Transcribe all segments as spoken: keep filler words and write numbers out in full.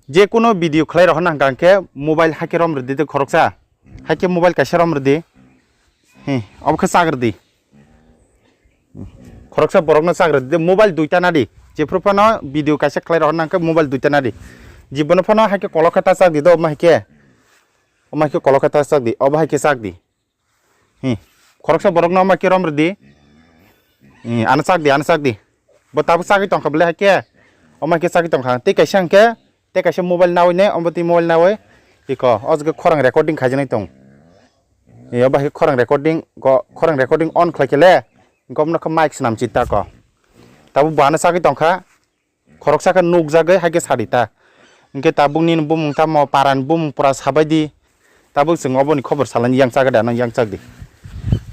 Je kuno video khlai rohorna hwnkha hwnkhe mobile haikhe rom rwdi de khoroksa. Haikhe mobile kaisa rom rwdi. Hi, obo khe chak rwdi. Khoroksa borokno chak rwdi de mobile duita nadi. Jephru phano video kaisa khlai rohorna hwnkhe mobile duita nadi. Jibono phano haikhe kolok khe ta chak di do, omo haikhe. Omo haikhe kolok khe ta chak di. Obo haikhe chak di. Hi. Khoroksa borokno omo haikhe rom rwdi. Hi, ano chak di, ano chak di. Bo tabuk chagwi tongkha bwle haikhe. Omo haikhe chagwi tongkha. Tei kaisa hwnkhe, tei kaisa mobile nawi ne, omo tei mobile nawi. Iko, o jaga khorang recording khaijaknai tong. Iyo, bahai khorang recording, ko, khorang recording on khlai khe le, gomno khe mic swnam chi ta ko. Tabuk bo ano chagwi tongkha, khoroksa khe nukjagwi hai khe sadi ta. Hinkhe tabuk nini bumung tamo, parani bumung pura sabai di. Tabuk chwng oboni khobor salani yang chagwi da, nang yang chak di.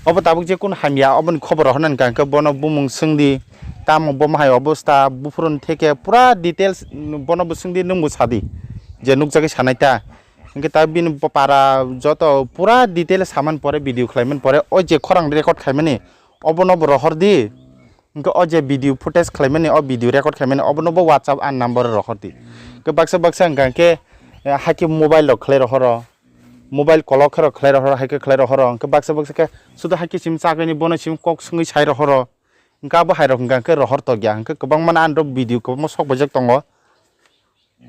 Obo tabuk je kun hamya, oboni khobor rohornani hwnkha hwnkhe bono bumung swng di, tamo bo mahai obosta, buphuruni theke pura details bono bo swng di, nwng bo sadi. Je nukjagwi sanai ta. Hinkhe ta bini bo para joto pura detail saman pore, video khlaiman pore, o je khorang record khaimani, obono bo rohor di. Hinkhe o je video footage khlaimani, o video record khlaimani, obono bo WhatsApp ani number rohor di. Hinkhe baksa baksa hwnkha hinkhe, eh, haikhe mobile rok khlai rohoro, mobile kolok khe rok khlai rohoro, haikhe khlai rohoro, hinkhe baksa baksa khe sudu haikhe sim chagwini bono sim kok swngwi sai rohoro. Hinkhe abo hai rok hwnkha hinkhe rohor tokya, hinkhe kwbangma ani rok video kwbangma sok paijak tongo.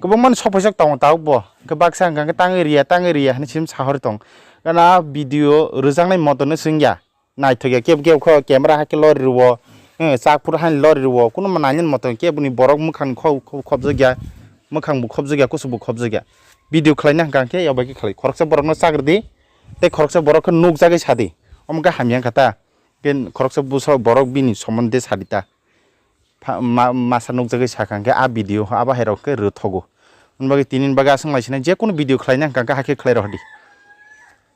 Kwbangmani sok paijak tongo tabuk bo. Hinkhe baksa hwnkha khe tangwi riya, tangwi riya hinwi sim sahor tong. Gana video rwjaknai moto no swngya. Naithokya kebo kebo khe camera hakhe lori rwo. Eh, chak phuru hani lori rwo. Kuno ma nainani moto khe boni borok mwkhang kho-, kho-, khobjakya. Mwkhang bo khobjakya, kusu bo khobjakya. Video khlaina hwnkha khe yobai khe khlai. Khoroksa borok no chak rwdi. Tei khoroksa borok khe nukjagwi sadi. Omo khe hamya wngkha ta. Khe khoroksa bwsa borok bini somonde sadi ta. Pha-, ma-, masa nukjagwi sakha hwnkhe a video abo hai rok khe rwthogo. Hwnbagwi tini bagwi aswk lai sinai je kunu video khlaina hwnkha hwnkhe hakhe khlai rohdi.